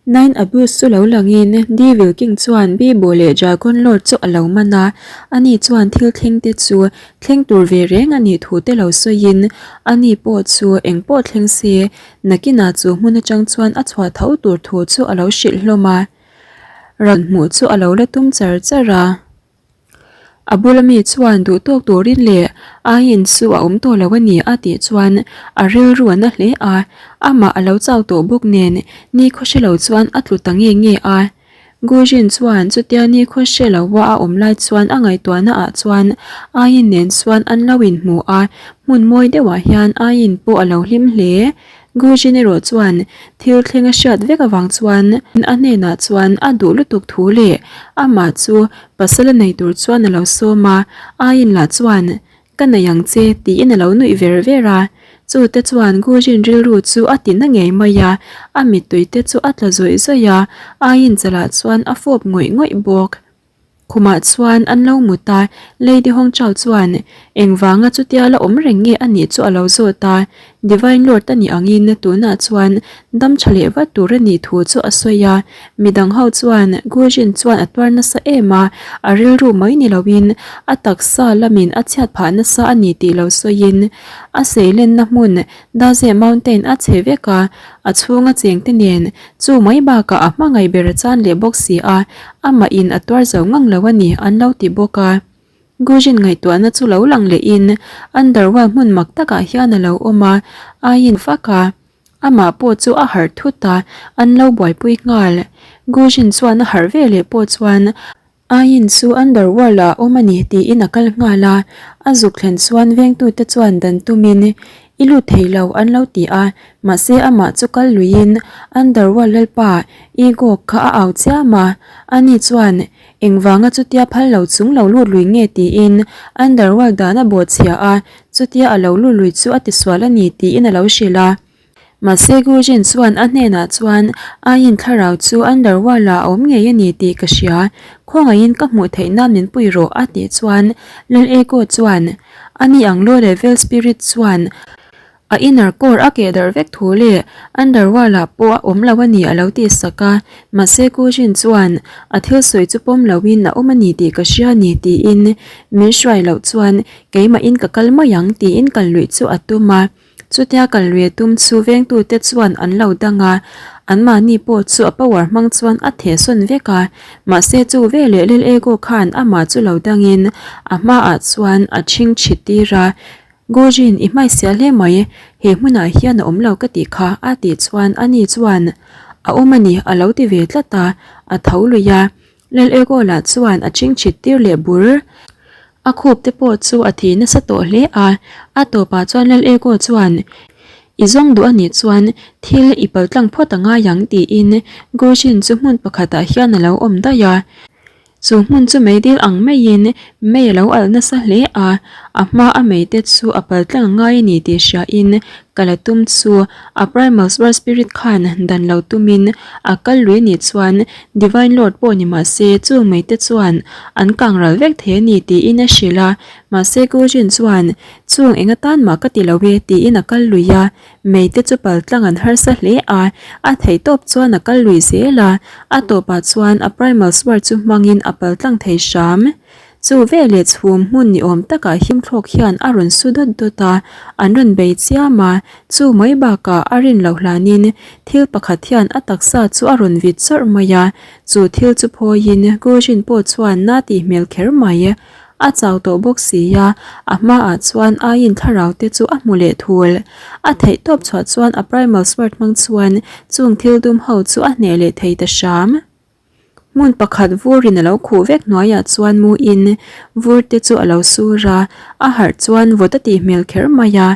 Nine Abuse chu lo langin Devil King chuan Bibo leh Dragon Lord chu a lo man a, ani chuan thil thleng te chu thleng tur ve reng a nih thu te lo sawiin ani pawh chu eng pawh thleng se nakinah chu hmun atang chuan a chhuah tho tur thu chu a lo hrilh hlawm a, rawn hmuh chu a lo la tum char char a. A bula mi chuan duh tawk turin leh aiin chu a awm tawh lo a ni a tih chuan a rilru a na hle a, amah a lo chau tawh bawk nen nikhaw hre lo chuan a tlu ta nge nge a. Gujin chuan chutia nikhaw hre loa a awm lai chuan a ngaihtuahna ah chuan aiin nen chuan an lo inhmu a, hmun mawi deuhah hian aiin pawh a lo hlim hle. Gujin erawh chuan thil thleng a hriat vek avang chuan a hnenah chuan a duh lutuk thu leh amah chu pasal a nei tur chuan a lo sawm a, Ain lah chuan Ka nei ang che tiin a lo nuih ver ver a. Chute chuan Gujin rilru chu a ti na ngei mai a, a mittui te chu a tla zawih zawih a, Ain chalah chuan a fawp ngawih ngawih bawk. Khumah chuan an lo mut a, Lady Hong Chau chuan engvanga chutia la awm reng nge a nih chu a lo zawt a, Divine Lord a nih angin tunah chuan dam tha leh vat tur a nih thu chu a sawi a, midang ho chuan Gujin chuan a tuar nasa em a, a rilru mai ni loin a taksa lamin a chhiat phah nasa a ni tih lo sawiin a seilenna hmun Daze Mountain a chhe vek a, a chhunga chengte nen chu mai bakah a hmangaih ber a chan leh bawk si a, amah in a tuar zo ngang lo a ni an lo ti bawk a. Gujin ngaihtuahna chu lo lang lehin Underworld hmun mak takah hian a lo awm a, a in vak a, amah pawh chu a harh thut a, an lo buaipui nghal. Gujin chuan a harh veleh pawh chuan Ain chu Underworld ah awm a ni tiin a kal nghal a, a zuk thlen chuan vengtute chuan dan tumin i lut thei lo an lo ti a, mahse amah chu kal luiin Underworld lalpa Ego kha a au chiam a, ani chuan engvanga chutia phal lo chung lo lut lui nge tiin Underworld dan a bawhchhia a, chutia a lo lut lui chu a tisual a ni tiin a lo hrilh a. Mahse Gujin chuan a hnenah chuan Ain thlarau chu Underworld ah a awm ngei a ni tih ka hria, khawngaihin ka hmuh theih nan min pui rawh a tih chuan Lal Ego chuan Ani ang low level spirit chuan a inner core a keh darh vek thu leh Underworld ah pawh a awm lo a ni a lo tih sak a, mahse Gujin chuan a thil sawi chu pawm loin a awm a ni tih ka hria a ni tiin min hruai loh chuan keimahin ka kal mai ang tiin kal luih chu a tum a. Chutia kal lui a tum chu vengtute chuan an lo dang a, anmahni pawh chu a power hmang chuan a thehsawn vek a, mahse chu veleh Lil Ego khan amah chu lo dangin a hmaah chuan a chhing chhit tir a, Gujin i hmaisial hle mai, he hmunah hian a awm lo ka tih kha a tih chuan ani chuan a awm a ni a lo ti ve tlat a, a tho lui a, Lal Ego lah chuan a chhing chhit tir leh bur. A khup te pawh chu a thi nasa tawh hle a, a tawpah chuan Lal Ego chuan, I zawng duh a nih chuan thil i paltlang phawt a ngai ang tiin Goshin chu hmun pakhatah hian a lo awm daih a. Chu hmun chu meidil ang maiin mei a lo alh nasa hle a, a hma a mei te chu a paltlang a ngai a ni tih hriain ka la tum chu a Primal Sword Spirit khan dan lo tumin a kal lui a nih chuan Divine Lord pawh ni mah se chung mai te chuan an kang ral vek thei a ni tiin a hrilh a, mahse Gujin chuan chung eng atan mah ka ti lo e tiin a kal lui a, mei te chu pal tlang an harsa hle a, a theih tawp chuan a kal lui zel a, a tawpah chuan a Primal Sword chu hmangin a pal tlang thei hram. Chu veleh chhum hmun ni awm takah him thlawk hian a rawn su dawt dawt a, an rawn bei chiam a, chu mai bakah a rin loh hlanin thil pakhat hian a taksa chu a rawn vit chawrh mai a, chu thil chu phawiin Gujin pawh chuan na tih hmel kher mai. A chau tawh bawk si a, a hmaah chuan aiin thlarau te chu a hmu leh thul. A theih tawp chhuah chuan a primal sword hmang chuan chung thil dum ho chu a hneh leh thei ta hram. Hmun pakhat vurin a lo khuh vek hnuaiah chuan muin vur te chu a lo sur a, a harh chuan vawt a tih hmel kher mai a,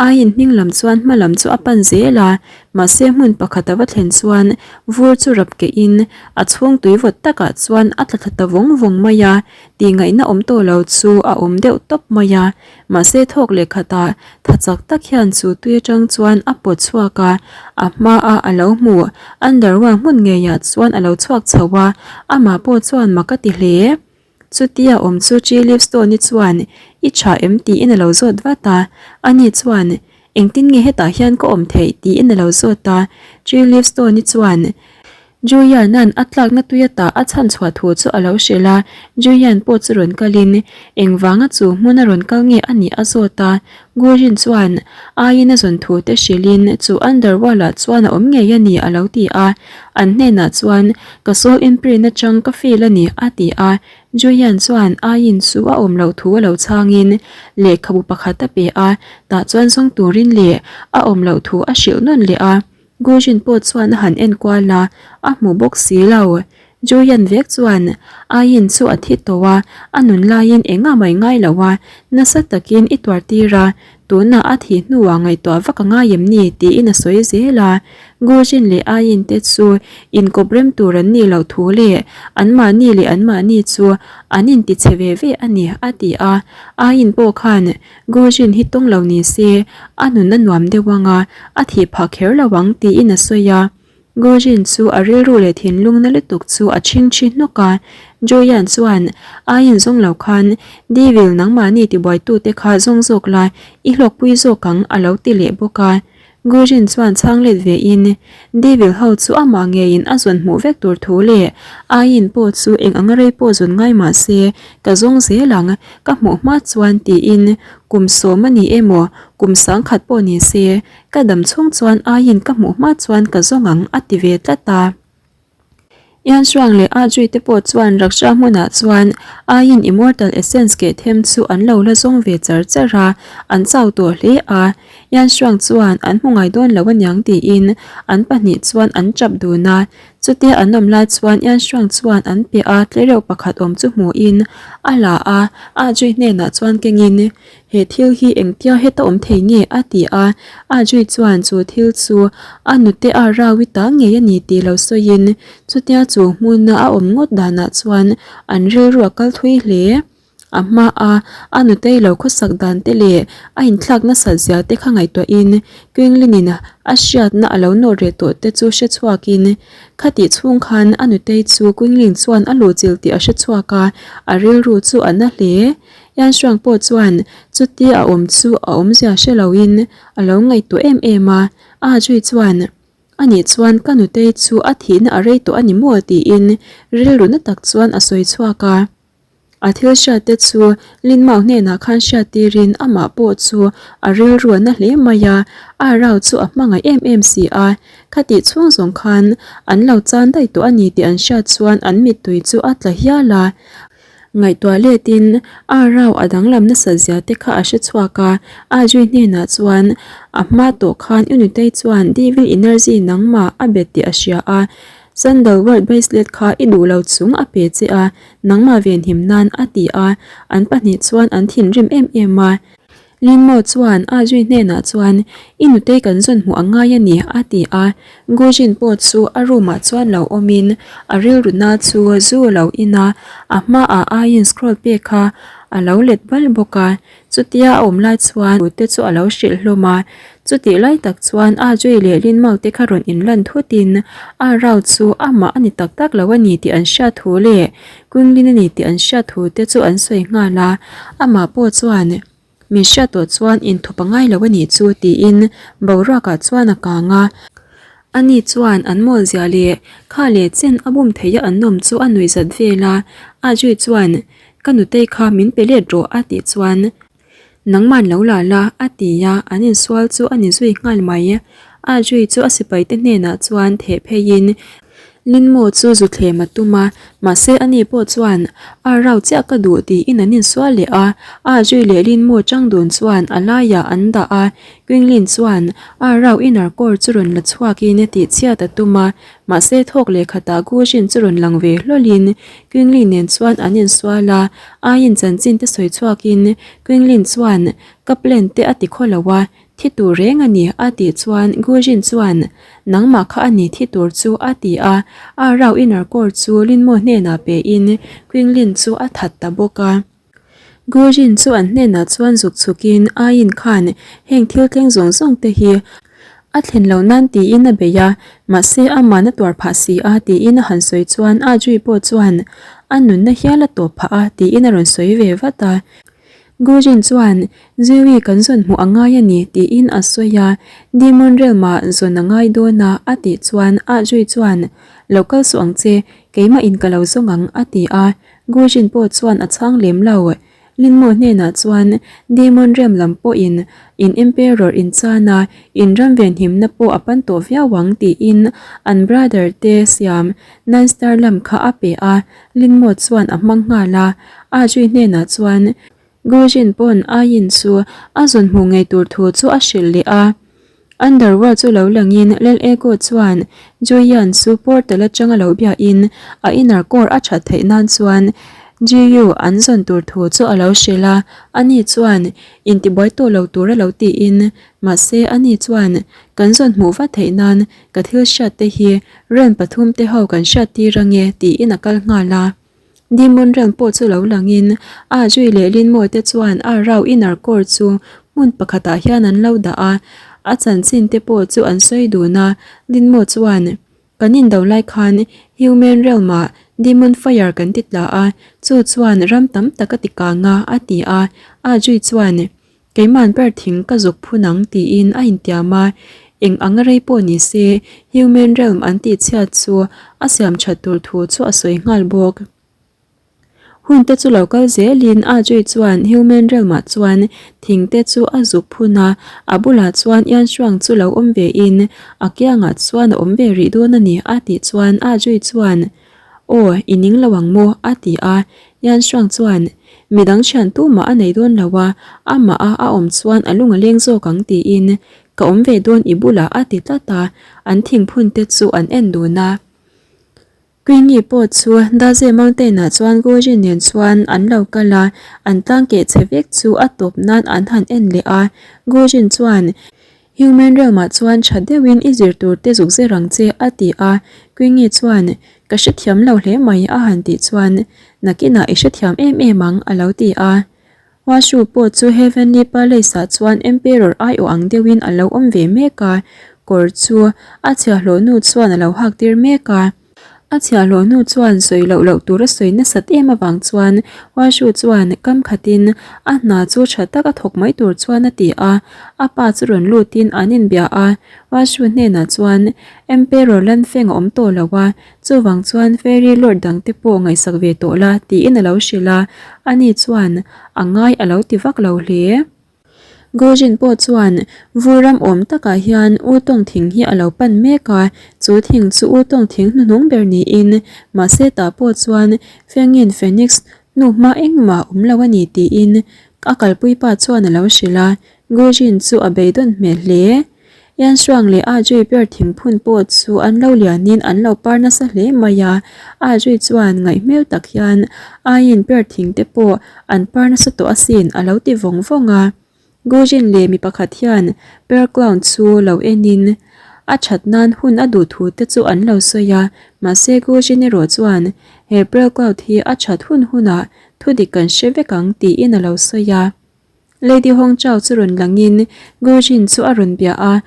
aiin hming lam chuan hma lam chu a pan zel a, mahse hmun pakhat a va thlen chuan vur chu rap kehin a chhung tui vawt takah chuan a tla thla ta vawng vawng mai a, tih ngaihna awm tawh lo chu a awm deuh tawp mai a. Mahse thawk leh khatah tha chak tak hian chu tui atang chuan a pawt chhuak a, a hmaa a lo hmu underworld hmun ngeiah chuan a lo chhuak chho a, amah pawh chuan mak a ti hle. Chutia awm chu Tree Leaf Stone-i chuan i tha em tiin a lo zawt vat a, ani chuan engtin nge hetah hian ka awm theih tiin a lo zawt a, Tree Leaf Stone-i chuan. Julian-a'n a tlakna tui ata a chhan chhuah thu chu a lo hrilh a, Julian pawh chu rawn kalin engvanga chu hmun a rawn kal nge a nih a zawt a. Gurin chuan aiin a zawn thu te hrilhin chu underworld-ah chuan a awm ngei a ni a lo ti a, an hnenah chuan ka soul imprint atang ka feel a ni a ti a. Julian chuan aiin chu a awm loh thu a lo chhangin lehkhabu pakhat a pe a, tah chuan zawng turin leh a awm loh thu a hrilh nawn leh a. Gujin pawh chuan a han en kual a, a hmu bawk si lo. Julian vek chuan Ayin chu a thi tawh a, a nun laiin engah mai ngai lo a, nasa takin i tuar tir a, tunah a thih hnuah ngaihtuah vak a ngai em ni tiin a sawi zel a. Gujin leh Ayin te chu inkawp rem tur an nih loh thu leh anmahni leh anmahni chu an intichhe ve ve a ni a ti a. Ayin pawh khan Gojin hi tawng lo ni se, a nun a nuam deuh ang a, a thih phah kher lo ang tiin a sawi a. Gojin chu a rilru leh thinlung na lutuk chu a chhingchhi hnawk a. Joyan chuan, Aiin zawng lo khan, Devil nangmahni tibuaitute kha zawng zawk la, i hlawkpui zawk ang a lo ti leh bawk a. Gujin chuan chhang let ve in, Devil ho chu amah ngeiin a zawn hmuh vek tur thu leh Ain pawh chu eng anga rei pawh zawn ngai mah se, ka zawng zel ang, ka hmuh hma chuan tiin kum sawm a ni emaw, kum sangkhat pawh ni se, ka dam chhung chuan Ain ka hmuh hma chuan ka zawng ang a ti ve tlat a. Iansuang leh Ajui te pawh chuan Raksha hmunah chuan Aiin Immortal Essence keh them chu an lo la zawng ve char char a, an chau tawh hle a. Iansuang chuan an hmu ngai dawn lo aniang tiin an pahnih chuan an tap dun a. Chutia an awm lai chuan Iansuang chuan an piah a tlereuh pakhat awm chu hmuhin a la a, Ajui hnenah chuan kengin He thil hi engtia heta awm thei nge? a ti a. A zui chuan chu thil chu a nute a rau i ta ngei a ni tih lo sawiin chutia chu hmuna a awm ngawt danah chuan an rilru a kal thui hle. A hma a a nutei lo khawsak dan te leh a inthlak nasat zia te kha ngaihtuahin Quinglinin a hriatna a lo nawh reh tawh te chu hre chhuakin khatih chhung khan a nutei chu Quinglin chuan a luhchilh tih a hre chhuak a, a rilru chu a na hle. Yansuang pawh chuan chuti a awm chu a awmzia hre loin a lo ngaihtuah em em a, A Zui chuan, Anih chuan ka nutei chu a thihna a rei tawh a ni maw? tiin rilru na tak chuan a sawi chhuak a. A thil hriat te chu Lin Mao hnenah khan hriat tirin amah pawh chu a rilru a na hle mai a, A Rao chu a hmangaih em em si a, khatih chhung zawng khan an lo chan daih tawh a ni tih an hriat chuan an mittui chu a tla hial a. Ngaihtuah letin a rau a danglam nasat zia te kha a hre chhuak a, a zui hnenah chuan a hma tawh khan Unitei chuan Devil Energy nangmah a bet tih a hria a, Sandalwood bracelet kha i duh lo chung a pe che a, nangmah venhim nan a ti a, an pahnih chuan an thinrim em em a. Linmo chuan a zui hnenah chuan, I nutei kan zawn hmuh a ngai a ni, a ti a. Gujin pawh chu a room ah chuan lo awmin a rilru na chu zu a lo in a, a hmaah aiin scroll pek kha a lo let bal bawk a. Chutia a awm lai chuan te chu a lo hrilh hlawm a. Chutih lai tak chuan a zui leh Linmo te kha rawn inlan thutin a rau chu amah a ni tak tak lo a ni tih an hriat thu leh Quinglin a ni tih an hriat thu te chu an sawi nghal a. Amah pawh chuan. Min hriat tawh chuan inthup a ngai lo a nih chu tiin boruakah chuan a kang a. Ani chuan an mawl zia leh kha leh chen a bum theih a an nawm chu a nuih zat vel a. Ajui chuan ka nutei kha min pe let rawh a tih chuan nangman lo la la a ti a, an insual chu a ni zui nghal mai. Ajui chu a sipaite hnenah chuan theh pheiin Linmo chu zu thlem a tum a, mahse ani pawh chuan a rau chiah ka duh tiin an insual leh a, a zui leh Linmo chang dun chuan a laiah an dah a, Quinglin chuan a rau inner core chu rawn la chhuakin tihchhiat a tum a, mahse thawk leh khatah Gu Jin chu rawn lang ve hlawlhin Quinglin nen chuan an insual a, aiin chanchin te sawi chhuakin Quinglin chuan ka plan te a ti khaw lo a, Thi tur reng a ni, a tih chuan Gujin chuan, Nangmah kha a ni thi tur chu, a ti a. A rau inner core chu Linmo hnenah pein Quinglin chu a that ta bawk a. Gujin chu an hnenah chuan zuk chhukin Ain khan heng thil thleng zawng zawng te hi a thlen lo nan tiin a bei a, mahse aman a tuar phah si a tiin a han sawi chuan A Jui pawh chuan a nunna hial a tawp phah a tiin a rawn sawi ve vat a. Gujin chuan, Zewi kan zawn hmuh a ngai a ni, tiin a sawi a. Demon Realm-ah zawn a ngai dawn a, a tih chuan Ah Jui chuan, Lo kal suh ang che, keimah in ka lo zawng ang, a ti a. Gujin pawh chuan a chhang lem lo. Linmo hnenah chuan Demon Realm lam pawhin in Emperor in chan a, in ram venhimna pawh a pan tawh viau ang tiin an brother te siam Nine Star lamp kha a pe a, Linmo chuan a hmang nghal a. A Jui hnenah chuan Gujin pawn Ayin chu a zawn hmuh ngei tur thu chu a hrilh leh a. Underworld chu lo langin Lel Ego chuan Julian chu portal atanga lo biahin a inner core a that theih nan chuan GU an zawn tur thu chu a lo hrilh a, ani chuan intibuai tawh lo tur a lo tiin mahse ani chuan kan zawn hmuh vat theih nan ka thil hriat te hi realm pathum te ho kan hriat tir ange tiin a kal nghal a. Demon Realm pawh chu lo langin A Jui leh Lin Mo te chuan A Rao inner core chu hmun pakhatah hian an lo dah a, a chanchin te pawh chu an sawi dun a. Lin Mo chuan, Kan indo lai khan Human Realm ah Demon Fire kan ti tla a, chu chuan ram tam tak a ti kang a, a ti a. A Jui chuan, Keiman ber thing ka zuk phun ang tiin a intiam a, eng anga rei pawh ni se Human Realm an tih chhiat chu a siam that tur thu chu a sawi nghal bawk. Hun te chu lo kal zelin Ajay chuan Human Realm ah chuan thing te chu a zuk phun a, a bulah chuan Ian Shuang chu lo awm ve in a kiangah chuan a awm ve rih dawn a ni a tih chuan Ajay chuan Aw, i ning lo ang maw? a ti a. Yan Shuang chuan, Midang thian tumah a nei dawn lo a, amah a a awm chuan a lung a leng zawk ang tiin, Ka awm ve dawn i bulah a ti tlat a, an thingphun te chu an en dun a. Queenie pawh chu Daze Mountain ah chuan Gojin nen chuan an lo kal a, an tlang keh chhe vek chu a tawp nan an han en leh a. Gojin chuan, Human realm ah chuan tha deuhin i zir tur te zuk zir ang che a ti a, Queenie chuan ka hrethiam lo hle mai a han tih chuan nakinah i hrethiam em em ang a lo ti a. Huashu pawh chu Heavenly Palace ah chuan Emperor aiawh ang deuhin a lo awm ve mek a, kawr chu a chhiahhlawh nu chuan a lo hak tir mek a. A chhiahhlawh hnu chuan sawi loh loh tur a sawi nasat em avang chuan Huashu chuan kam khatin a hna chu tha tak a thawk mai tur chuan a ti a, a pa chu rawn lutin an inbia a, Huashu hnenah chuan Emperor Lanfeng a awm tawh lo a, chuvang chuan Fairy Lord dangte pawh ngaihsak ve tawh la tiin a lo hrilh a, ani chuan a ngai a lo ti vak lo hle. Gojin pawh chuan vur ram awm takah hian U Tawng thing hi a lo pan mek a, chu thing chu U Tawng thing hnuhnung ber niin mahse tah pawh chuan Fengin Phoenix hnuhma engmah a awm lo a ni tiin a kalpui pa chuan a lo hrilh a, Gojin chu a beidawn hmel hle. Yansuang leh A Jui ber thingphun pawh chu an lo lianin an lo par nasa hle mai a, A Jui chuan ngaih hmel tak hian Ain ber thing te pawh an par nasa tawh asin a lo ti vawng vawng a. Gujin leh mi pakhat hian Per Clown chu lo enin a that nan hun a duh thu te chu an lo sawi a, mahse Gujin erawh chuan he Per Cloud hi a that hun hunah thudik kan hre vek ang tiin a lo sawi a. Lady Hong Chao chu rawn langin Gujin chu a rawn bia a,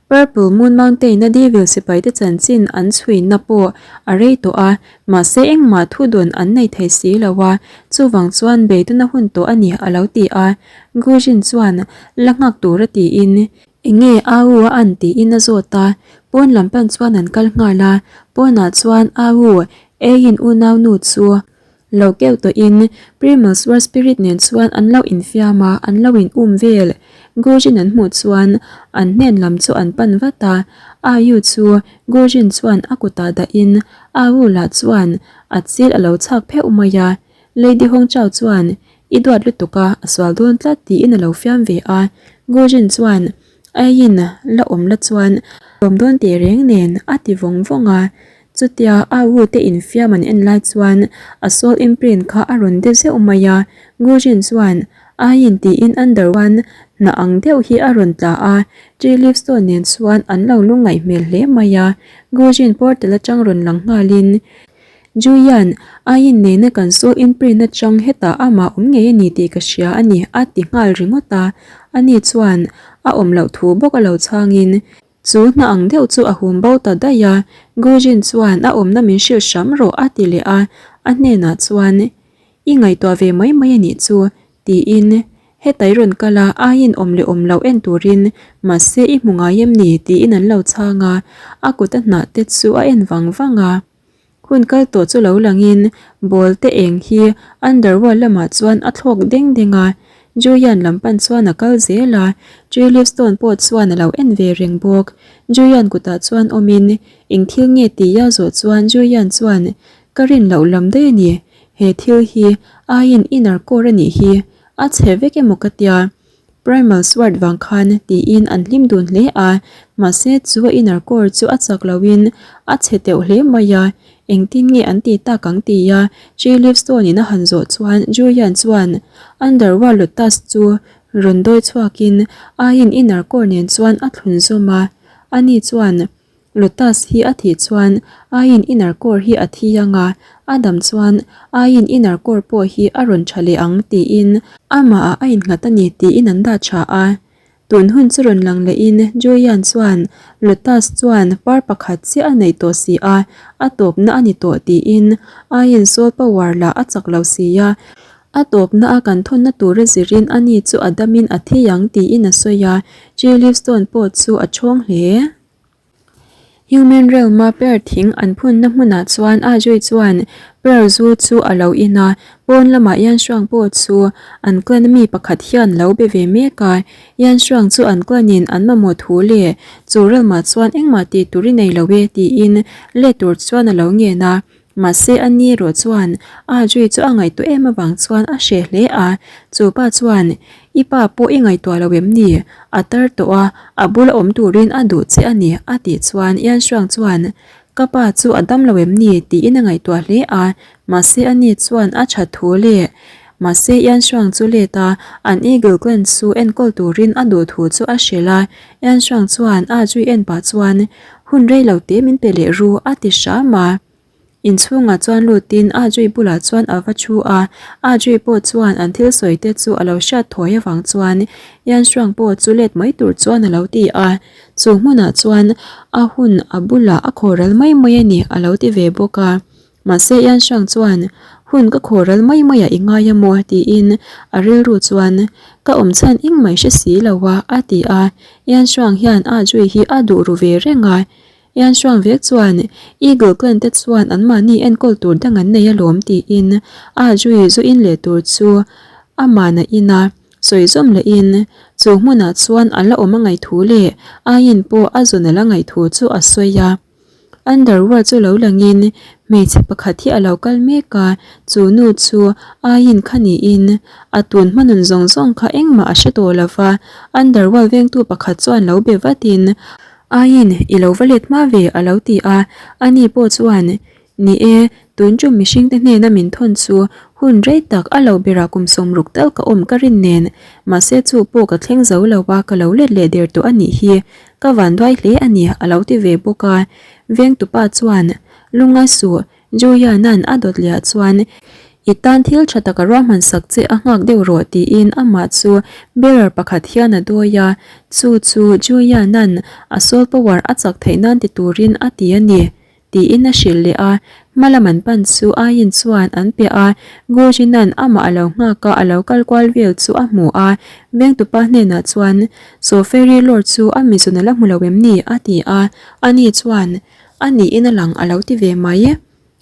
Purple Moon Mountain-a Devil sipaite chanchin an chhuina pawh a rei tawh a, mahse engmah thu dawn an nei thei si lo a, chuvang chuan beidawna hun tawh a ni a lo ti a. Gujin chuan la nghak tura tiin, Enge Au a an tiin a zawt a, pawn lam pan chuan an kal nghal a, pawnah chuan Au, eiin unaunu chu Lo keuh tawhin Primal Sword Spirit nen chuan an lo infiam a, an lo in um vel. Gujin an hmuh chuan an hnen lam chu an pan vat a, Ayu chu Gujin chuan a kutah dahin Awu lah chuan a chil a lo chhak pheuh mai a. Lady Hong Chao chuan I duat lutuk a, a sual dawn tlat tiin a lo fiam ve a. Gujin chuan Aiin la awm la chuan awm dawn teh reng nen a ti vawng vawng a. Chutia a u te infiam an en lai chuan a soul imprint kha a rawn de zeuh mai a, Gujin chuan Aiin tiin under one hnah ang deuh hi a rawn tla a, Tree leaf stone nen chuan an lo lungngaih hmel hle mai a, Gujin portal atang rawn lang nghalin Julian, Aiin nena kan soul imprint atang hetah amah awm ngei a ni tih ka hria a ni a ti nghal ringawt a, ani chuan a awm loh thu bawk a lo chhangin Chu hna ang deuh chu a hum bo ta daih a, Gujin chuan a awmna min hrilh hram rawh a ti leh a, a hnenah chuan, I ngaihtuah ve mai mai a nih chu, tiin. Heta i rawn kal a, aiin awm leh awm loh en turin, mahse i hmu ngai em ni? tiin an lo chhang a, a kut a hnah te chu a en vang vang a. Hun kal tawh chu lo langin ball te eng hi underworld lamah chuan a thlawk deng deng a, Julian lam pan chuan a kal zel a, Tree Leaf Stone pawh chuan a lo en ve reng bawk. Julian kutah chuan awmin eng thil nge tih a zawh chuan Julian chuan Ka rin loh lam daih a ni, he thil hi aiin inner core a nih hi, a chhe vek emaw ka tia. Primal Sword vang khan tiin an hlim dun hle a, mahse chu a inner core chu a chak loin a chhe teuh hle mai a, engtin nge an ti tak ang tia Tree Leaf Stone in a han zawh chuan Julian chuan Underworld Lotus chu rawn dawi chhuakin aiin inner core nen chuan a thlun zawm a, ani chuan Lotus hi a thih chuan aiin inner core hi a thi ang a, a dam chuan aiin inner core pawh hi a rawn tha leh ang tiin amahah a innghat a ni tiin an dah tha a. Tun hun chu rawn lang lehin Julian chuan Lotus chuan par pakhat chiah a neih tawh si a, a tawpna a ni tawh tiin aiin soul power lah a chak lo si a, a tawpna a kan thawnna tura zirin ani chu a damin a thi ang tiin a sawi a, Tree Leaf Stone pawh chu a ṭhawng hle. Human realm-a pear thing an phunna hmunah chuan Ajay chuan pear zu chu a lo in a, pawn lamah Yanxuang pawh chu an clan mi pakhat hian lo be ve mek a. Yanxuang chu an clan-in an mamawh thu leh chu realm-ah chuan engmah tih tur i nei lo e tiin let tur chuan a lo ngen a. Mahse a ni erawh chuan a Jui chu a ngaihtuah em avang chuan a hreh hle a, chu pa chuan, I pa pawh i ngaihtuah lo em ni? A tar tawh a, a bula awm turin a duh che a ni, a tih chuan Ian Shuang chuan, Ka pa chu a dam lo em ni? tiin a ngaihtuah hle a, mahse a ni chuan a that thu leh Mahse Ian Shuang chu let a, an Eagle Clan chu enkawl turin a duh thu chu a hrilh a, Ian Shuang chuan a Jui en pah chuan, Hun rei lo te min pe leh ru a ti hram a. Inchhungah chuan lutin Ajui bulah chuan a va thu a, Ajui pawh chuan an thil sawi te chu a lo hriat thawi avang chuan Yanxuang pawh chu let mai tur chuan a lo ti a, chu hmunah chuan a hun a bulah a khawral mai mai a ni a lo ti ve bawk a. Mahse Yanxuang chuan hun ka khawral mai mai ah i ngai a maw tiin a rilru chuan ka awm chhan eng mai hre si lo a a ti a, Yanxuang hian Ajui hi a duh ru ve reng a, Yanxuang vek chuan Eagle Clan te chuan anmahni enkawl tur dang an nei alawm tiin Ajui zu in leh tur chu amahna ina sawi zawm lehin chu hmunah chuan a la awm a ngaihthu leh Ayin pawh a zun a la ngaihthu chu a sawi a. Underworld chu lo langin hmeichhe pakhat hi a lo kal mek a, chu nu chu aiin kha niin a tun hma nun zawng zawng kha engmah a hre tawh lo va, Underworld vengtu pakhat chuan lo be vatin aiin i lo va let hma ve a lo ti a, ani pawh chuan Ni e, tun chu mihringte hnena min thawn chu hun rei tak a lo berah kum sawmruk tal ka awm ka rin nen, mahse chu pawh ka thleng zo lo a ka lo let leh der tawh a nih hi, ka vanduai hle a ni a lo ti ve bawk a. Vengtupa chuan, Lungngai suh, Juliana'n a dawt leh ah chuan I tan thil tha taka ruahman sak che a nghak deuh rawh tiin amah chu bearer pakhat hian a dawi a, chu chu Juliana'n a soul power a chak theih nan ti turin a ti a ni. Tiin a hrilh leh a, hma lam an pan chu Ayin chuan an piah a, Gurjina'n amah a lo nghak a, a lo kal kual vel chu a hmu a, vengtupa hnenah chuan, Saw Fairy Lord chu a mizun a la hmu lo em ni? a ti a, ani chuan, A niin a lang a lo ti ve mai.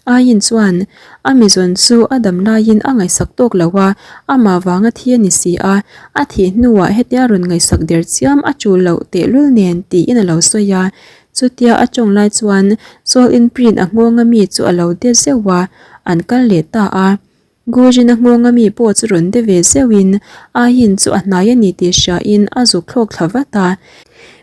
Ayin chuan, A mizun chu a dam laiin a ngaihsak tawk lo a, amah vanga thi a ni si a, a thih hnuah hetia rawn ngaihsak der chiam a tul loh tehlul nen tiin a lo sawi a, Chutia a tawng lai chuan Soul Imprint a nghawnga mi chu a lo de zeuh a, an kal leh ta a. Gujin a nghawnga mi pawh chu rawn de ve zeuhin Ahin chu a hnai a ni tih hriain a zuk thlawk thla vat a.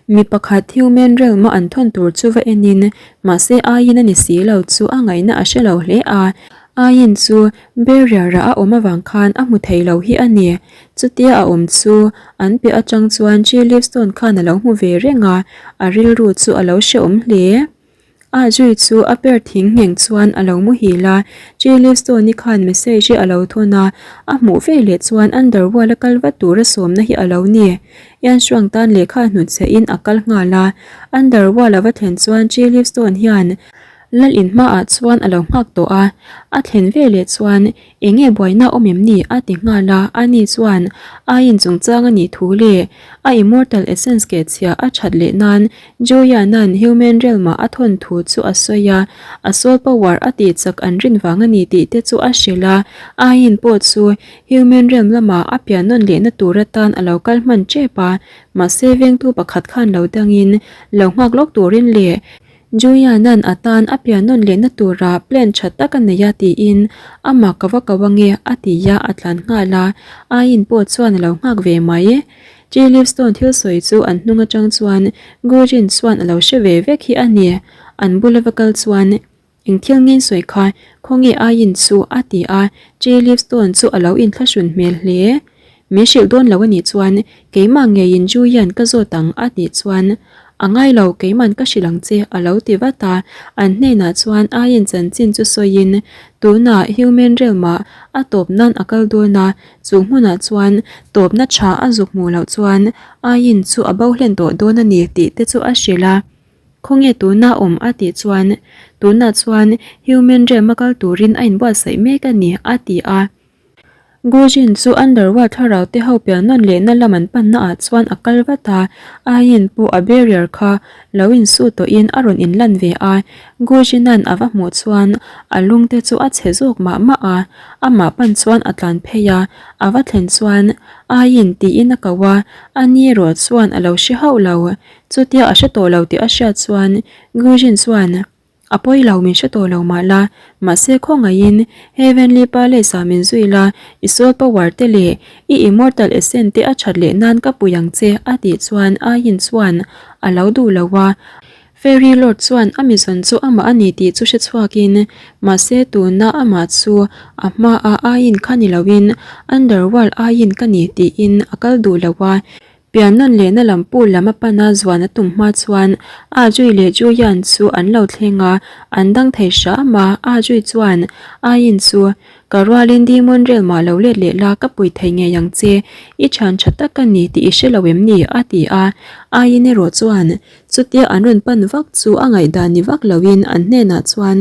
Mi pakhat human realm a an thawn tur chu va enin mahse Ahin a ni si lo chu a ngaihna a hre lo hle a. Ahin chu barrier ah a awm avang khan a hmu thei lo hi a ni. Chutia a awm chu an piah atang chuan Chi Livestone khan a lo hmu ve reng a, a rilru chu a lo hrehawm hle. A zui chu a per thing ngheng chuan a lo muhil a, Chi Livestone-i khan message hi a lo thawn a, a hmuh ve leh chuan Underworld a kal vat tura sawmna hi a lo ni. Ian Shuang tan lehkha hnutchhehin a kal nghal a, Underworld a va thlen chuan Chi Livestone hian. Lal in hmaah chuan a lo nghak tawh a, a thlen veleh chuan eng nge buaina awm em ni a ti nghal a, ani chuan a in chungchang a nih thu leh a immortal essence keh chhia a that leh nan Joyana'n human realm ah a thawn thu chu a sawi a, a soul power a tih chak an rin vang a ni tih te chu a hrilh a, a in pawh chu human realm lamah a pian nawn lehna tur atan a lo kal hman tep a, mahse vengtu pakhat khan lo dangin lo nghak lawk turin leh Juliana'n a tan a pian nawn lehna tura plan tha tak a nei a tiin amah ka va ko ange a ti a, a tlan nghal a, Ain pawh chuan a lo nghak ve mai. Tree Livestone thil sawi chu an hnung atang chuan Gujin chuan a lo hre ve vek hi a ni. An bula va kal chuan Eng thil ngen sawi kha khawnge Ain chu a ti a, Tree Livestone chu a lo inthlahrun hmel hle. Min hrilh dawn lo a nih chuan keimah ngeiin Julian ka zawt ang a tih chuan A ngai lo keiman ka hrilh ang che a lo ti vat a, an hnenah chuan Ain chanchin chu sawiin tunah human realm ah a tawp nan a kal dawn a, chu hmunah chuan tawpna tha a zuk hmuh loh chuan Ain chu a bo hlen tawh dawn a ni tih te chu a hrilh a. Khawnge tuna awm a tih chuan tunah chuan human realm a kal turin a inbuatsaih mek a ni a ti a. Gujin chu Underworld thlarau te ho pian nawn lehna lam an panna ah chuan a kal vat a, Ayin pawh a barrier kha lo insu tawhin a rawn inlan ve a, Gujin-a'n a va hmuh chuan a lung te chu a chhe zawk mah mah a, amah pan chuan a tlan phei a, a va thlen chuan Ayin tiin a ko a, ani erawh chuan a lo hre hauh lo, chutia a hre tawh lo tih a hriat chuan Gujin chuan. A pawi lo min hre tawh lo mah la, mahse khawngaihin Heavenly Palace ah min zui la, i soul power te leh i immortal essence te a that leh nan ka pui ang che a tih chuan Ayin chuan a lo duh lo a. Fairy Lord chuan a mizawn chu amah a ni tih chu hre chhuakin mahse tuna amah chu a hmaah Ayin kha ni loin Underworld Ayin ka ni tiin a kal duh lo a. Pian nawn lehna lam pool lam a pan a zuan a tum hma chuan Ajui leh Julian chu an lo thleng a, an dang thei hram a, Ajui chuan Ayin chu ka rualin Demon Realm ah lo let leh la ka pui thei ngei ang che, i thian tha tak ka ni tih i hre lo em ni? a ti a, Ayin erawh chuan chutia an rawn pan vak chu a ngaihdan ni vak loin an hnenah chuan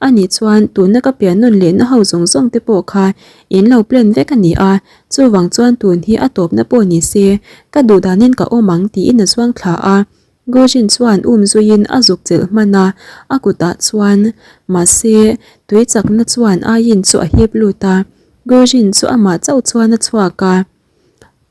Ani chuan tuna ka pian nawn lehna ho zawng zawng te pawh kha in lo plan vek a ni a, Chuvang chuan tun hi a tawpna pawh ni se, ka duh danin ka awm ang tiin a zuang thla a. Gujin chuan um zuiin a zuk chelh hman a, a kutah chuan mahse tui chakna chuan Ayin chu a hip lut a. Gujin chu amah chauh chuan a chhuak a.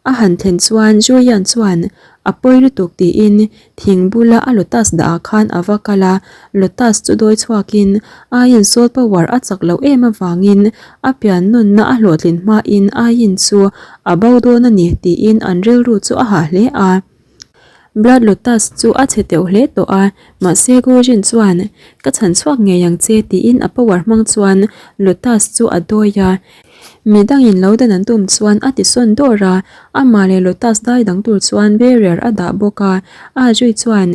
A han thlen chuan Julian chuan a pawi lutuk tiin thing bula a lotus dah ah khan a va kal a, lotus chu dawi chhuakin Ayin soul power a chak loh em avangin a pian nunna a hlawhtlin hmain Ayin chu a bo dawn a ni tiin an rilru chu a hah hle a. Blood lotus chu a chhe teuh hle tawh a, mahse Gujin chuan ka chhan chhuak ngei ang che tiin a power hmang chuan lotus chu a dawi a. Mi dangin lo dan an tum chuan a ti sawn dawr a, amah leh Lotus dai dang tur chuan barrier a dah bawk a, A Jui chuan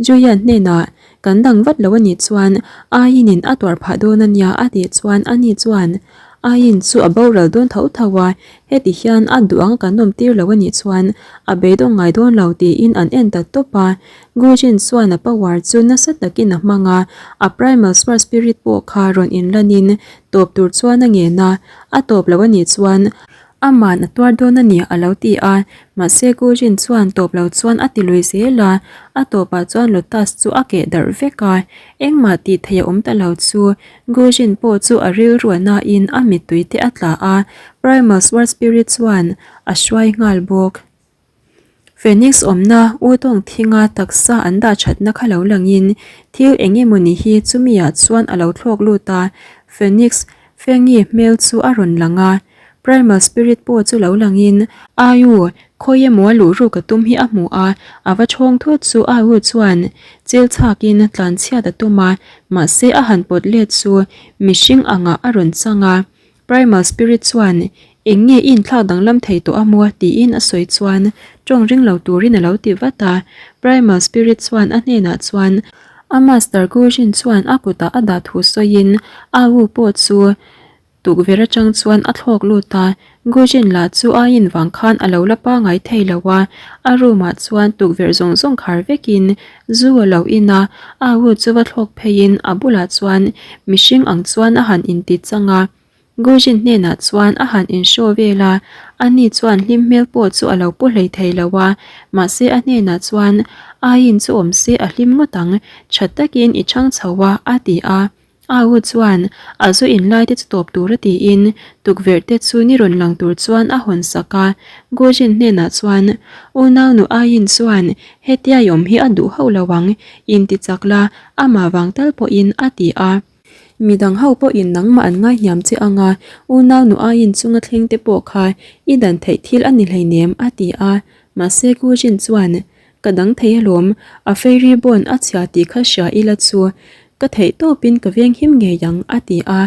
Julian hnenah kan dang vat lo a nih chuan Ayin in a tuar phah dawn a nia a tih chuan ani chuan Ayin chu a boral dawn tho tho a, heti hian a duh ang kan awm tir lo a nih chuan a beidawng ngai dawn lo tiin an en ta tawp a, Gujin chuan a power chu nasa takin a hmang a, a primal sword spirit pawh kha rawn inlanin Tawp tur chuan a ngen a, a tawp lo a nih chuan aman a tuar dawn a ni a lo ti a, mahse Gujin chuan tawp lo chuan a ti lui zel a, a tawpah chuan Lotus chu a keh darh vek a, engmah tih theih a awm ta lo chu Gujin pawh chu a rilru a nain a mittui te a tla a, Primal Sword Spirit chuan a hruai nghal bawk. Phoenix awmna Utawng thinga taksa an dah thatna kha lo langin thil eng emawni hi chumi ah chuan a lo thlawk lut a, Phoenix Fengi hmel chu a rawn lang a, Primal Spirit pawh chu lo langin Aiu khawi emaw a luh ruk a tum hi a hmu a, a va chhawng thut chu Aiu chuan chil chhakin tlanchhiat a tum a, mahse a han pawt let chu mihring angah a rawn chang a. Primal Spirit chuan, Eng nge i inthlak danglam thei tawh a maw? tiin a sawi chuan tawng ring lo turin a lo ti vat a. Primal Spirit chuan a hnenah chuan a Master Gujin chuan a kutah a dah thu sawiin a u pawh chu Tukverh atang chuan a thlawk lut a, Gujin lah chu a in vang khan a lo la pangai thei lo a, a room ah chuan tukverh zawng zawng khar vekin zu a lo in a, a wu chu va thlawk pheiin a bulah chuan mihring ang chuan a han inti chang a. Gujin hnenah chuan a han in show vel a, ani chuan hlim hmel pawh chu a lo pu hlei thei lo a, mahse a hnenah chuan Ain chu awm se a hlim ngawt ang, tha takin i chhang chho a, a ti a. Au chuan a zu in lai te chu tawp tur a tiin tukverh te chu ni rawn lang tur chuan a hawn sak a, Gujin hnenah chuan Unaunu Ain chuan hetia i awm hi a duh hauh lo ang, inti chak la, amah vang tal pawhin a ti a. Midang ho pawhin nangmah an ngaihniam che ang a, unaunu aiin chunga thleng te pawh kha i dan theih thil a ni hleinem, a ti a. Mahse Gujin chuan, Ka dang thei alawm, a fairy bone a chhia tih kha hria ila chu ka theih tawpin ka venghim ngei ang, a ti a.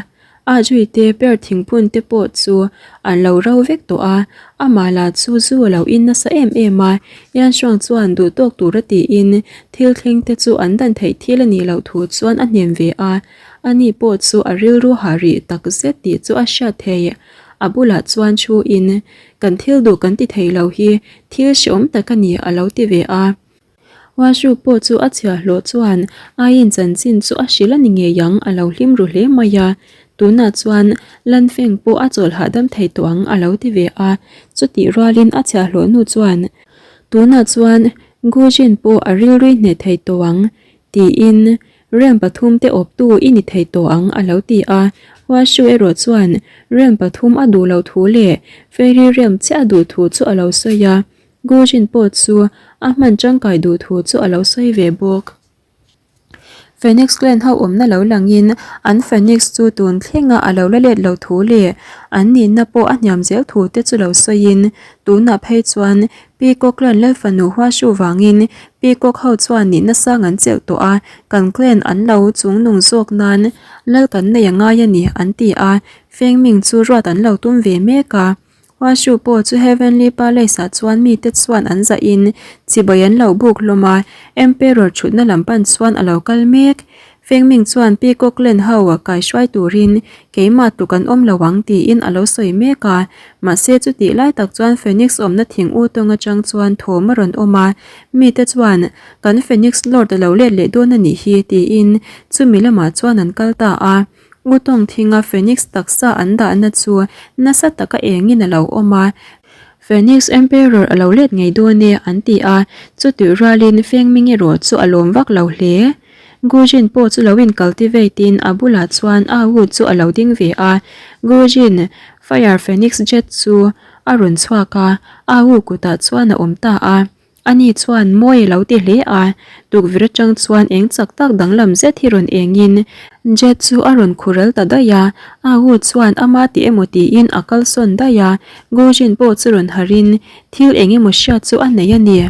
A zui te per thingphun te pawh chu an lo ro vek tawh a, amah lah chu zu a lo in nasa em em a, Yanxuang chuan duh tawk tura tiin thil thleng te chu an dan theih thil a nih loh thu chuan a hnem ve a, ani pawh chu a rilru hah rih tak zet tih chu a hriat thei. A bulah chuan thu in, Kan thil duh kan ti thei lo hi thil hreawm tak a ni a lo ti ve a. Washu pawh chu a chhiahhlawh chuan Ain chanchin chu a hrilh a ni ngei ang a lo hlim ru hle mai a, tunah chuan Lanfeng pawh a chawl hahdam thei tawh ang a lo ti ve a, chutih rualin a chhiahhlawh nu chuan tunah chuan Gujin pawh a rilrui hneh thei tawh ang tiin Rem pathum te awptu i ni thei tawh ang a lo ti a, Washu erawh chuan rem pathum a duh loh thu leh Fairy rem chiah a duh thu chu a lo sawi a. Gujin pawh chu a hman tangkai duh thu chu a lo sawi ve bawk. Phoenix Clan ho awmna lo langin an Phoenix chu tun thlenga a lo la let lo thu leh an nihna pawh a hniam zel thu te chu lo sawiin tunah phei chuan Peacock Clan Lalfanu Huashu vangin Peacock ho chuan nihna sang an chelh tawh a, kan clan an lo chungnung zawk nan lal kan nei a ngai a ni an ti a, Feng Ming chu ruat an lo tum ve mek a. Huashu pawh chu Heavenly Palace ah chuan mite chuan an zah in chibai an lo buk hlawm a, Emperor thutna lam pan chuan a lo kal mek. Fengming chuan Peacock Land ho a kaihruai turin keimah tluk an awm lo ang tiin a lo sawi mek a, mahse chutih lai tak chuan Phoenix awmna thing u tawng atang chuan thawm a rawn awm a, mite chuan kan Phoenix Lord a lo let leh dawn a nih hi tiin chumi lamah chuan an kal ta a. U tawng thinga Phoenix taksa an dahna chu nasa taka engin a lo awm a, Phoenix Emperor a lo let ngei dawn e an ti a, chutih rualin Fengming erawh chu a lawm vak lo hle. Gujin pawh chu lo in cultivate in a bulah chuan A Wu chu a lo ding ve a, Gujin Fire Phoenix Jet chu a rawn chhuak a, A Wu kutah chuan a awm ta a. Ani chuan mawi a lo ti hle a, tukverh atang chuan eng chak tak danglam zet hi rawn engin Jet chu a rawn khural ta daih a, A Wu chuan ama ti emaw tiin a kalsawn daih a, Gujin pawh chu rawn harhin thil eng emaw hriat chu a nei a ni.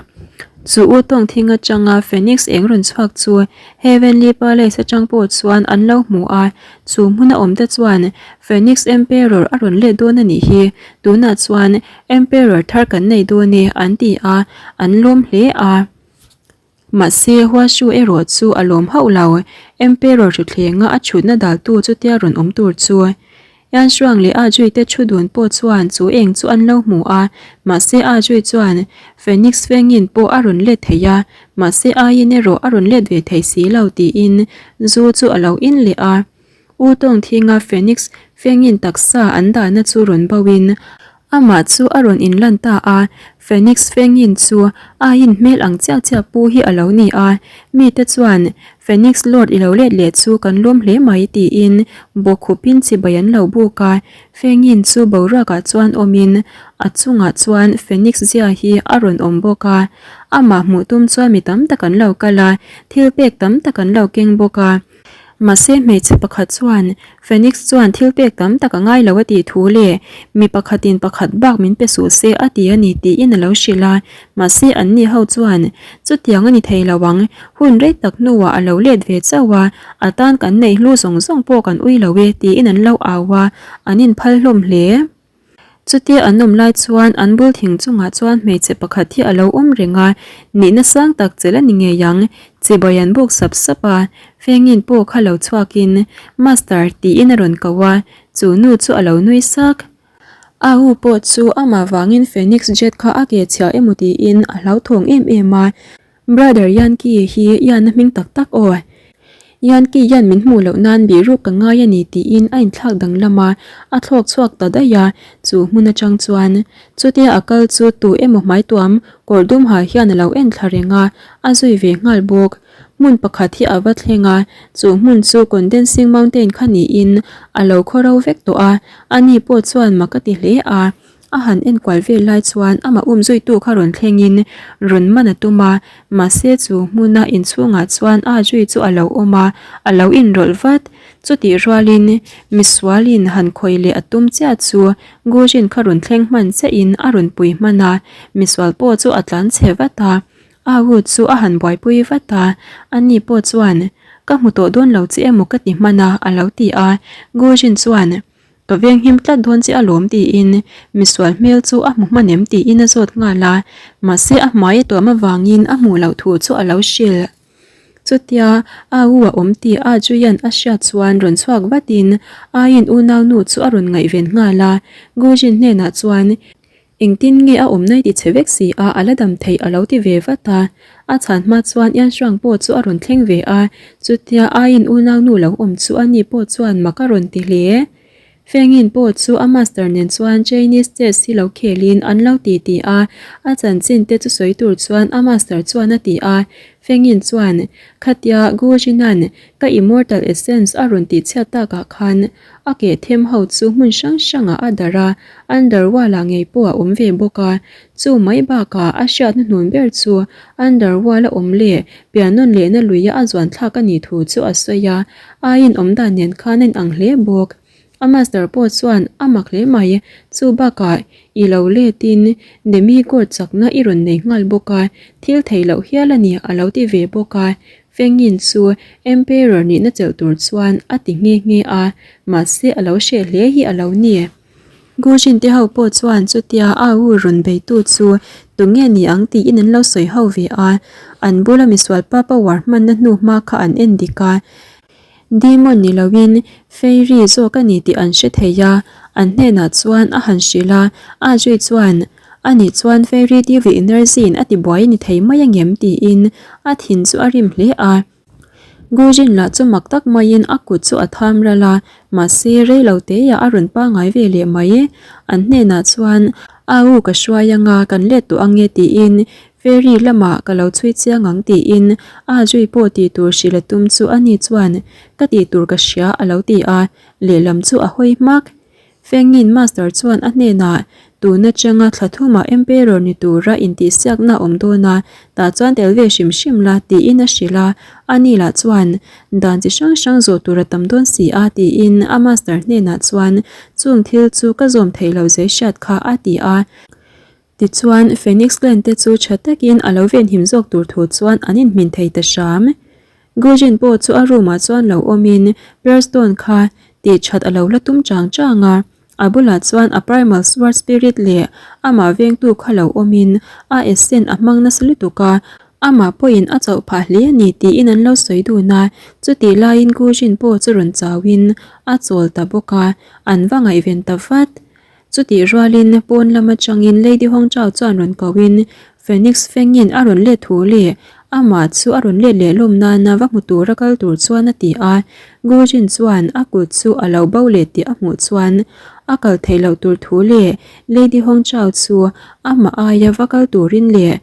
Chu u tawng thing atanga Phoenix eng rawn chhuak chu Heavenly Palace atang pawh chuan an lo hmu a, chu hmuna awmte chuan Phoenix Emperor a rawn let dawn a nih hi, tunah chuan Emperor thar kan nei dawn e an ti a, an lawm hle a. Mahse Huashu erawh chu a lawm hauh lo, Emperor hrithlenga a chhutna daltu chutia rawn awm tur chu. Yanxuang leh A Jui te thu dun pawh chuan chu eng chu an lo hmu a, mahse A Jui chuan Phoenix Fengin pawh a rawn let thei a, mahse Ayin erawh a rawn let ve thei si lo tiin zu chu a lo in leh a. U Tawng thinga Phoenix Fengin taksa an dahna chu rawn bo in amah chu a rawn inlan ta a, Phoenix Fengin chu Ayin hmel ang chiah chiah pu hi a lo ni a, mite chuan Phoenix Lord i lo let leh chu kan lawm hle mai tiin bawkkhupin chibai an lo buk a, Fengin chu boruakah chuan awmin a chungah chuan Phoenix zia hi a rawn awm bawk a, amah hmuh tum chuan mi tam tak an lo kal a, thil pek tam tak an lo keng bawk a. Mahse hmeichhe pakhat chuan Phoenix chuan thil pek tam tak a ngai lo a tih thu leh mi pakhatin pakhat bak min pe suh se a ti a ni tiin a lo hrilh a, mahse anni ho chuan chutiang a ni thei lo ang, hun rei tak hnuah a lo let ve chauh a, a tan kan neih hlu zawng zawng pawh kan ui lo e tiin an lo au a, an inphal hlawm hle. Chutia an awm lai chuan an bul thing chungah chuan hmeichhe pakhat hi a lo awm reng a, nihna sang tak chelh a ni ngei ang, chibai an buk sap sap a. Fengin pawh kha lo chhuakin Master tiin a rawn ko a, chu nu chu a lo nui sak. A u pawh chu amah vangin Phoenix Jet kha a ke chhia emaw tiin a hlauthawng em em a, Brother Yankee hi Ian-a hming tak tak aw. Yankee hian min hmuh loh nan bihruk ka ngai a ni tiin a inthlak danglam a, a thlawk chhuak ta daih a, chu hmun atang chuan chutia a kal chu tu emaw hmaituam kawr dum ha hian a lo en thla reng a, a zui ve nghal bawk. Hmun pakhat hi a va thleng a, chu hmun chu Condensing Mountain kha niin a lo khawro vek tawh a, ani pawh chuan mak a ti hle a. A han enkual vel lai chuan amah um zuitu kha rawn thlengin rawn man a tum a, mahse chu hmuna inchhungah chuan a zui chu a lo awm a, a lo inrawlh vat. Chutih rualin misualin han khawih leh a tum chiah chu Gujin kha rawn thleng hman chiahin a rawn pui hman a, misual pawh chu a tlan chhe vat a. A u chu a han buaipui vat a, ani pawh chuan, Ka hmu tawh dawn lo che emaw ka ti hman a, a lo ti a. Gujin chuan, Ka venghim tlat dawn che alawm tiin misual hmel chu a hmu hman em tiin a zawt nghal a, mahse a hmai a tuam avangin a hmuh loh thu chu a lo hrilh. Chutia a u a awm tih a Juian a hriat chuan rawn chhuak vatin a in unaunu chu a rawn ngaihven nghal a, Gujin hnenah chuan Engtin nge a awmna i ti chhe vek si a, a la dam theih a lo ti ve vat a. A chhan hma chuan Ian Shuang pawh chu a rawn thleng ve a, chutia aiin unaunu lo awm chu ani pawh chuan mak a rawn ti hle. Fengin pawh chu a master nen chuan Chinese chess hi lo khelin an lo ti ti a, a chanchin te chu sawi tur chuan a master chuan a ti a. Fengin chuan, Khatia Gu Jinan ka immortal essence a rawn tihchhiat takah khan A keh them ho chu hmun hrang hrangah a darh a, Underworld-ah ngei pawh a awm ve bawk a. Chu mai bakah a hriatna hnun ber chu Underworld-a awm leh piannawn lehna luia a zuan thlak a nih thu chu a sawi a, a inawm dan nen khan a inang hle bawk. A master pawh chuan a mak hle mai, chu bakah i lo letin Demigod chakna i rawn nei nghal bawk a, thil theih loh hial a ni a lo ti ve bawk a. Fengin chu Emperor nihna chelh tur chuan a ti nghe nghe a, mahse a lo hreh hle hi a lo ni. Gujin te ho pawh chuan chutia a u rawn beitu chu tunge ni ang tiin an lo sawi ho ve a, an bula misual pa power hmanna hnu hma kha an en dik a. Demon ni loin Fairy zawk a ni tih an hre thei a, an hnenah chuan a han hrilh a, a zui chuan Ani chuan Fairy TV energy in a ti buai ni thei mai angem tiin a thin chu a rim hle a. Gujin lah chu mak tak maiin a kut chu a tham ral a, mahse rei lo teiah a rawn pangai ve leh mai. An hnenah chuan A u ka hruai anga kan let tawh ange tiin Fairy lamah ka lo chhui chiang ang tiin a zui pawh tih tur hrilh a tum chu ani chuan ka tih tur ka hria a lo ti a, lehlam chu a hawi hmak. Fengin Master chuan a hnenah, Tun atanga thla thumah Emperor ni tura intihsiakna a awm dawn a, tah chuan tel ve hrim hrim la, tiin a hrilh a. Ani lah chuan, Dan chi hrang hrang zawh tur a tam dawn si a, tiin a Master hnenah chuan, Chung thil chu ka zawm theih lo zai hriat kha, a ti a. Tichuan, Phoenix Clan te chu tha takin a lo venhim zawk tur thu chuan an inhmin thei ta hram. Gujin pawh chu a room ah chuan lo awmin Pearl Stone kha tih that a lo la tum chang chang a, a bulah chuan a Primal Sword Spirit leh amah vengtu kha lo awmin a essence a hmang nasa lutuk a, amah pawhin a chauh phah hle a ni tiin an lo sawi dun a, chutih laiin Gujin pawh chu rawn chauhin a chawl ta bawk a, an va ngaihven ta vat. Chutih rualin pawn lam atangin Lady Hong Chao chuan rawn kohin Phoenix Fengin a rawn let thu leh amah chu a rawn let leh lawm nana va hmu tura kal tur chuan a ti a. Gu Jin chuan a kut chu a lo bo leh tih a hmuh chuan a kal theih loh tur thu leh Lady Hong Chao chu amah aia va kal turin leh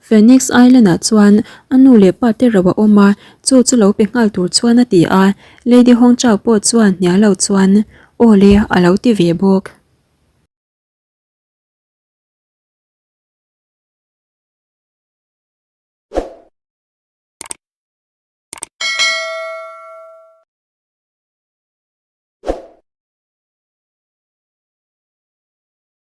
Phoenix Island ah chuan a nu leh pa te ro a awm a, chu chu lo pe nghal tur chuan a ti a, Lady Hong Chao pawh chuan hnial lo chuan, Aw le, a lo ti ve bawk.